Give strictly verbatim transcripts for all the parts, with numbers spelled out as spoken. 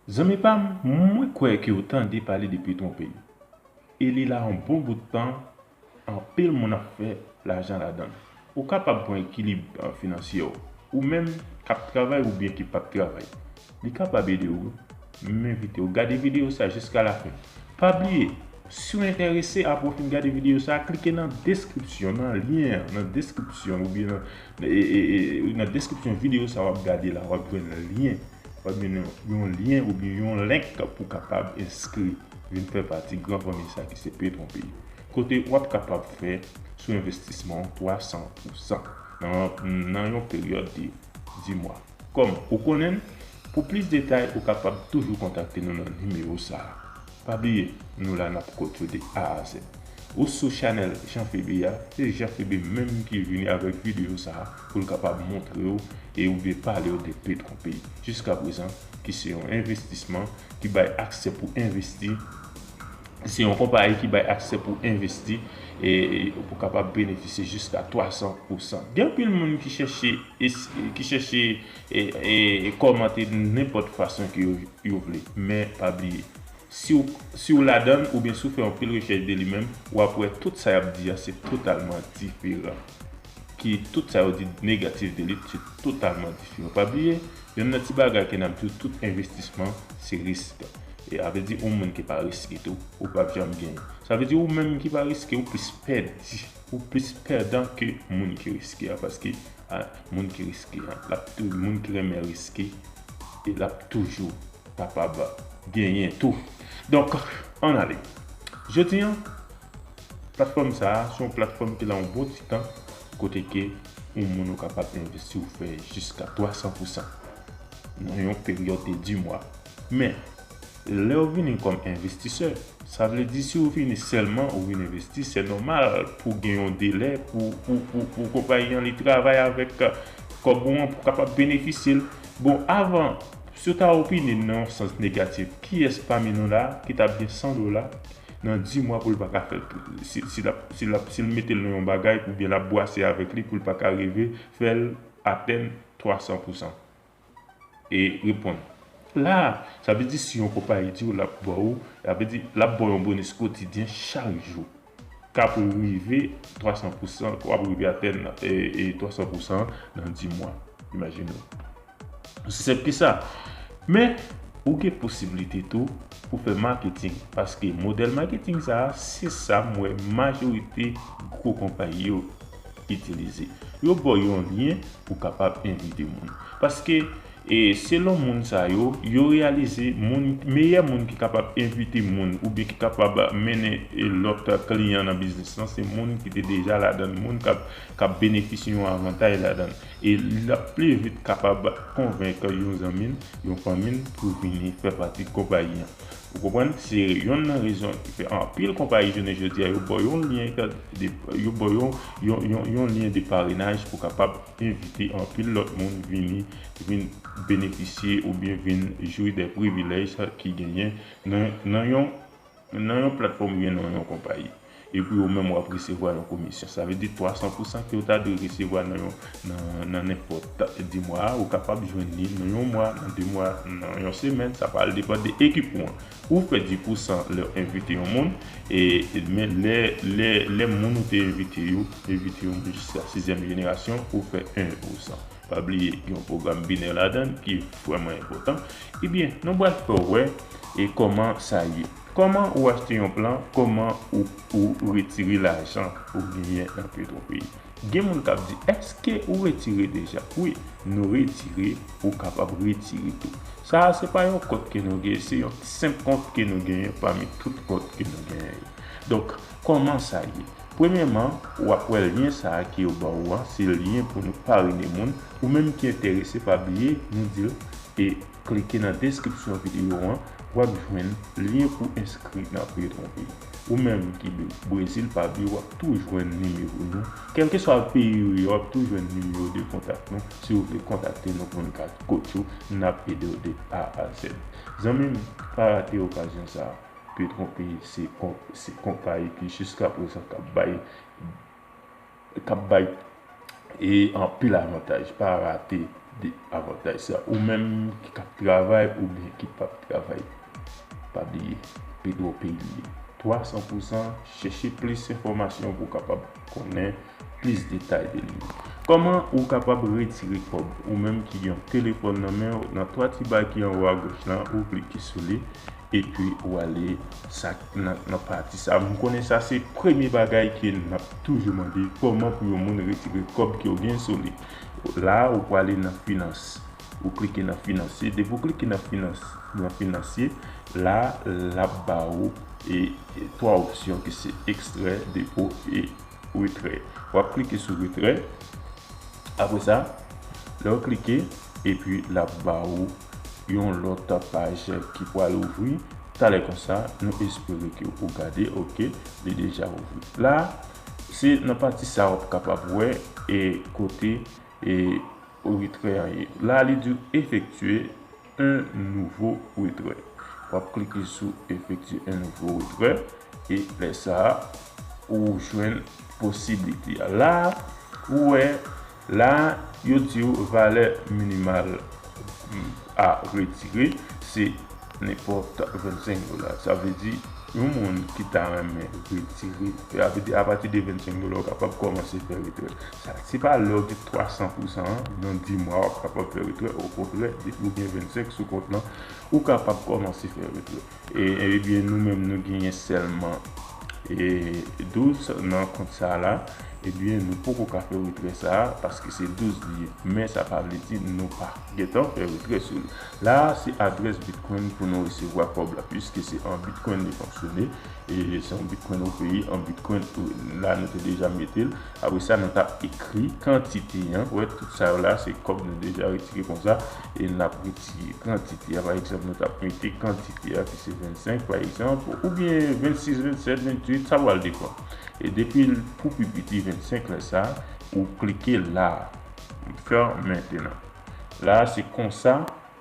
Zanmi pa m, mwen kwè ke w tande pale de Petronpay. E li la yon bon bout tan, anpil moun ap fè lajan ladan l. Ou kapab pran ekilib, eh, finansyè w. Ou menm k ap travay oubyen ki p ap travay. Li kapab ede w. M envite w gade videyo sa jiska lafen. Pa bliye, si w enterese, apre w fin gade videyo sa, klike nan deskripsyon, nan lyen an, nan deskripsyon oubyen nan, e, e, e, nan deskripsyon videyo sa w ap gade la, w ap jwenn lyen. W ap jwenn yon, yon lyen oubyen yon link pou w kapab enskri, vin fè pati gran fanmi sa ki se Petronpay. Kote w ap kapab fè sou envestisman w twa san pousan nan, nan yon peryòd de dis mwa. Kòm ou konnen n, pou plis detay, ou kapab toujou kontakte nou nan nimewo sa a. Pa bliye, nou la n ap coach ou de A a Z. Ou sou chanèl Jean Febe a, se Jean Febe menm ki vini avèk videyo sa a pou l kapab montre w e oubyen pale w de Petronpay. Jiska prezan, ki se yon envestisman ki bay aksè pou envesti, se yon konpayi ki bay aksè pou envesti e, e pou kapab benefisye jiska twa san pousan. Gen anpil moun ki chèche, es- ki chèche e, e, e kòmante nenpòt fason ke yo, yo vle. Men pa bliye, si w, si w ladan l oubyen si w fè yon pil rechèch de li menm, w ap wè tout sa y ap di a se totalman diferan. Ki tout sa yo di negatif de li, se totalman diferan. Pa bliye, yonn nan ti bagay ke n ap di w, tout envestisman se risk. E a vle di, yon moun ki pa riske tou, ou p ap janm genyen. Sa vle di, ou menm ki pa riske, ou plis pèdi, ou plis pèdan ke moun ki riske a, paske, a, moun ki riske a, l ap tou, moun ki renmen riske, e l ap toujou kapab genyen tou. Donk, ann ale. Jodi a, platfòm sa a, se yon platfòm ki la yon bon ti tan, kote ke yon moun ou kapab envesti, ou fè jiska twa san pousan nan yon peryòd de dis mwa. Men, lè w vini kòm envestisè, sa vle di si w vini sèlman, ou vin envesti, se nòmal pou gen yon delè pou, pou, pou, pou konpayi an li travay avèk, eh, kòb ou an pou kapab benefisye l. Bon, avan, si w ta opine nan yon sans negatif, kiyès pami nou la ki t ap gen san dola nan dis mwa pou l pa ka fè l, si, si l ap, si l ap, si l mete l nan yon bagay, oubyen l ap bwase avèk li pou l pa ka rive fè l atenn twa san pousan? E reponn. La, sa vle di si yon konpayi di w l ap ba w, sa vle di l ap ba w yon bonis kotidyen chak jou. K ap rive twa san pousan, k ap rive atenn, e, e twa san pousan nan dis mwa. Imajine w. Osi senp ke sa. Men, ou gen posiblite tou pou fè maketing, paske modèl maketing sa a, se sa m wè majorite gwo konpayi yo itilize. Yo ba w yon lyen pou kapab envite moun. Paske, e, selon moun sa yo, yo reyalize moun, meyè moun ki kapab envite moun oubyen ki kapab mennen, e, lòt kliyan nan biznis lan, se moun ki te deja ladan l, moun k ap, k ap benefisye yon avantaj ladan l. E l ap pi vit kapab konvenk yon zanmi l, yon fanmi l pou vini fè pati konpayi an. Ou konprann? Se yonn nan rezon ki fè anpil konpayi jounen jodi a yo ba w yon lyen, yo ba w yon, yon, yon, yon lyen de parenaj pou kapab envite anpil lòt moun vini, vin benefisye oubyen vin jwi de privilèj ki genyen nan, nan yon, nan yon platfòm oubyen nan yon konpayi. Epi ou menm w ap resevwa yon komisyon. Sa vle di twa san pousan ke w ta dwe resevwa nan yon, nan, nan nenpòt dis mwa a, ou kapab jwenn li nan yon mwa, nan de mwa, nan yon semèn, sa pral depann de ekip ou an. Ou fè dis pousan lè w envite yon moun, e, e, men lè, lè, lè moun ou te envite yo, envite yon moun jiska sizyèm jenerasyon, ou fè en pousan. Pa bliye, gen yon pwogram binè ladan l ki vrèman enpòtan. Ebyen, nou pral fè w wè e kòman sa ye. Kòman ou achte yon plan, kòman ou, ou retire lajan ou genyen nan Petronpay. Gen moun k ap di, èske ou retire deja? Wi, nou retire, ou kapab retire tou. Sa a se pa yon kont ke nou genyen, se yon senp kont ke nou genyen pami tout kont ke nou genyen yo. Donk, kòman sa ye? Premyèman, w ap wè lyen sa a ke yo ba ou an, se lyen pou nou parene moun. Ou menm ki enterese, pa bliye, nou di l, e klike nan deskripsyon videyo an, w ap jwenn lyen pou enskri nan Petronpay. Ou menm ki Brezil, pa bliye, w ap tou jwenn nimewo nou. Kèlkeswa peyi ou ye, w ap tou jwenn nimewo de kontak nou. Si w vle kontakte nou pou n ka coach ou, n ap ede w de A a Z. Zanmi m, pa rate okazyon sa a. Petronpay se kon-, se konpayi ki jiska prezan k ap bay, k ap bay e anpil avantaj. Pa rate de avantaj sa. Ou menm ki k ap travay oubyen ki p ap travay, pa bliye, Pedro Pay li ye. Twa san pou san, chèche plis enfòmasyon pou w kapab konnen plis detay de li. Kòman ou kapab retire kòb? Ou menm ki gen yon telefòn nan men w, nan twa ti bagay ki anwo agoch lan, ou klike sou li, epi ou ale sa, nan, nan pati sa. M konnen sa se premye bagay ke n ap toujou mande, kòman pou yon moun retire kòb ke w gen sou li. La, ou prale nan finans. Ou klike nan finansye. Depi w klike nan finans, nan finansye, la, l ap ba ou e, e twa opsyon ki se ekstrè, depo e retrè. W ap klike sou retrè. Apre sa, lè w klike, epi l ap ba ou yon lòt paj ki pral ouvri. Talè konsa, nou espere ke ou gade, oke, li deja ouvri. La, se nan pati sa w ap kapab wè e kote e retrè an ye. La, li di w efektye un nouveau retrait. W ap klike sou efektye un nouveau retrait e lè sa a, ou jwenn posiblite a. La, ou wè, la, yo di w valè minimal a retire, se nenpòt vennsenk dola. Sa vle di, yon moun ki ta renmen retire, sa vle di, apati de vennsenk dola, ou kapab kòmanse fè retrè. Sa, se pa lè w gen twa san pou san an, nan di mwa, w ap kapab fè retrè. Okontrè, depi w gen vennsenk sou kont lan, ou kapab kòmanse fè retrè. E, ebyen, nou menm, nou genyen sèlman, e, douz nan kont sa a la, ebyen, nou poko ka fè retrè sa a, paske se douz li ye. Men sa pa vle di nou pa gentan fè retrè sou li. La a, se adrès Bitcoin pou nou resevwa kòb la, piske se an Bitcoin li fonksyone, e se an Bitcoin ou peye, an Bitcoin ou, la nou te deja mete l. Apre sa, nou t ap ekri kantite an. Ou wè, tout sa yo la, se kòb nou deja retire konsa, e n ap retire kantite a. Pa egzanp, nou t ap mete kantite a ki se vennsenk, pa egzanp, oubyen vennsis, vennsèt, venntuit, sa pral depann. E depi l pou pi piti vennsenk lè sa, ou klike la, fè mentenan. La, se konsa,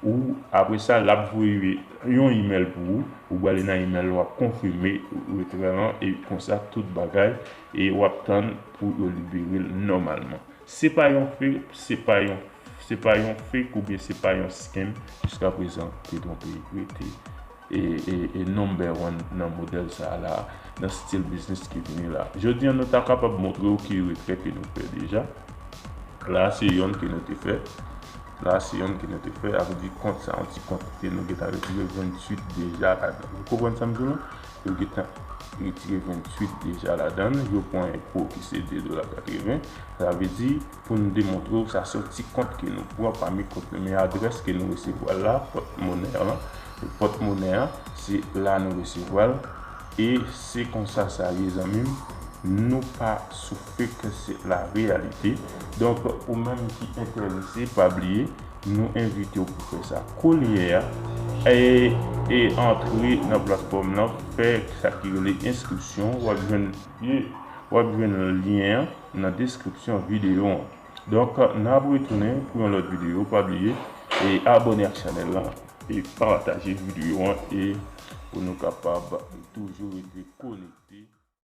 ou, apre sa, l ap voye yon imèl pou ou, ou prale nan imèl, w ap konfime retrè an, e konsa, tout bagay, e w ap tann pou yo libere l nòmalman. Se pa yon fake, se pa yon, se pa yon fake oubyen se pa yon scam. Jiska prezan, Pedro Pay rete e, e, e number one nan modèl sa a la, nan stil biznis ki vini la. Jodi an, nou ta kapab montre w ki retrè ke nou fè deja. La, se yonn ke nou te fè. La, se yonn ke nou te fè. Sa vle di kont sa, yon ti kant ke nou gentan retire venntuit deja ladan. Ou konprann sa m di w lan? Yo gentan retire venntuit deja ladan l. Yo pran enpo ki se de dola katreven. Sa vle di, pou nou demontre w, sa se yon ti kont ke nou pran pami kont nou, men adrès ke nou resevwa l la, pòtmonè an, pòtmonè an, se la nou resevwa l. E se konsa sa ye, zanmi m. Nou pa sou fake, se la reyalite. Donk, ou menm ki enterese, pa bliye, nou envite w pou fè sa kounye a. E, e antre nan platfòm nan, fè sa ki rele enskripsyon, w ap jwenn, w ap jwenn lyen an nan deskripsyon videyo an. Donk, n ap retounen pou yon lòt videyo. Pa bliye, e abòne ak chanèl la, e pataje videyo an, e pou nou kapab toujou rete konekte.